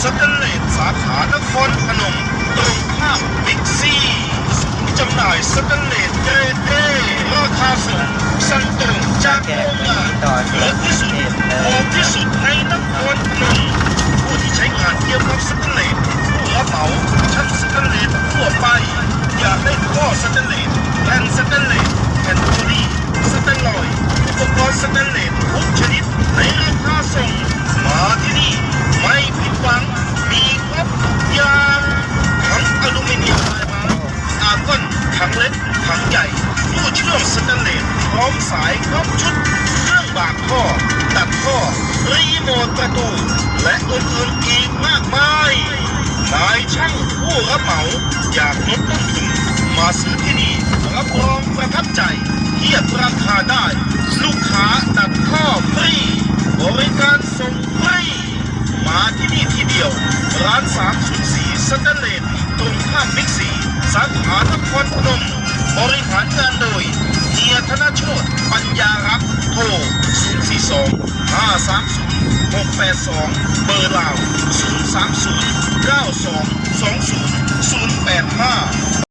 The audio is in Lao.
ສະແຕນເລດ ສາຂານະຄອນພະນົມ ຕົງຂ້າມບິກຊີ. ສູນຈຳໜ່າຍສະແຕນເລດເກຣດເອ ລາຄາສົ່ງ ສັ່ງຕົງຈາກໂຮງງານ ເລິດທີ່ສຸດ ຖືກທີ່ສຸດໃນນະຄອນພະນົມ. ຜູ້ທີ່ໃຊ້ງານກ່ຽວກັບສະແຕນເລດ, ຜູ້ຮັບເໝົາ, ຊ່າງສະແຕນເລດທົ່ວໄປ. ຢາກໄດ້ທໍ່ສະແຕນເລດ, ແຜ່ນສະແຕນເລດ, ແຜ່ນໂພລີ, ສະແຕນລອຍ, ອຸປະກອນສະແຕນເລດທຸກຊະນິດໃນລາຄາສົ່ງ. ມາທີ່ນີ້ໄມ່ຜິດຫວັງ, ມີຄົບທຸກຢ່າງ, ທັງອາລູມີນຽມ ອາກອນ, ຖັງເຫຼັກ, ຖັງໃຫຍ່, ຕູ້ເຊື່ອມສະແຕນເລດ, ພ້ອມສາຍຄອບຊຸດ, ເຄື່ອງບາກທໍ່, ຕັດທໍ່, ຣີໂມດປະຕູ ແລະ ອື່ນໆອີກມາກມາຍ. ນາຍຊ່າງຜູ້ຮັບເໝົາ ຢາກລົດຕົ້ນທຶນ ມາຊື້ທີ່ນີ້ ຮັບຮອງປະທັບໃຈ, ທຽບລາຄາໄດ້, ລູກຄ້າຕັດທໍ່ຟຣີ, ບໍລິການສົ່ງຟຣີ. ມາທີ່ນີ້ທີ່ດຽວ, ຮ້ານສາມສູນສີ່ສະແຕນເລດ ຕົງຂ້າມບິກຊີ ສາຂານະຄອນພະນົມ. ບໍລິຫານງານໂດຍ ເຮຍ ທະນະໂຊດ ປັນຍາລັກ, ໂທ ສູນສີ່ສອງ ຫ້າສາມສູນ ຫົກແປດສອງ, ເບີລາວ ສູນສາມສູນ ເກົ້າສອງສອງສູນ ສູນແປດຫ້າ.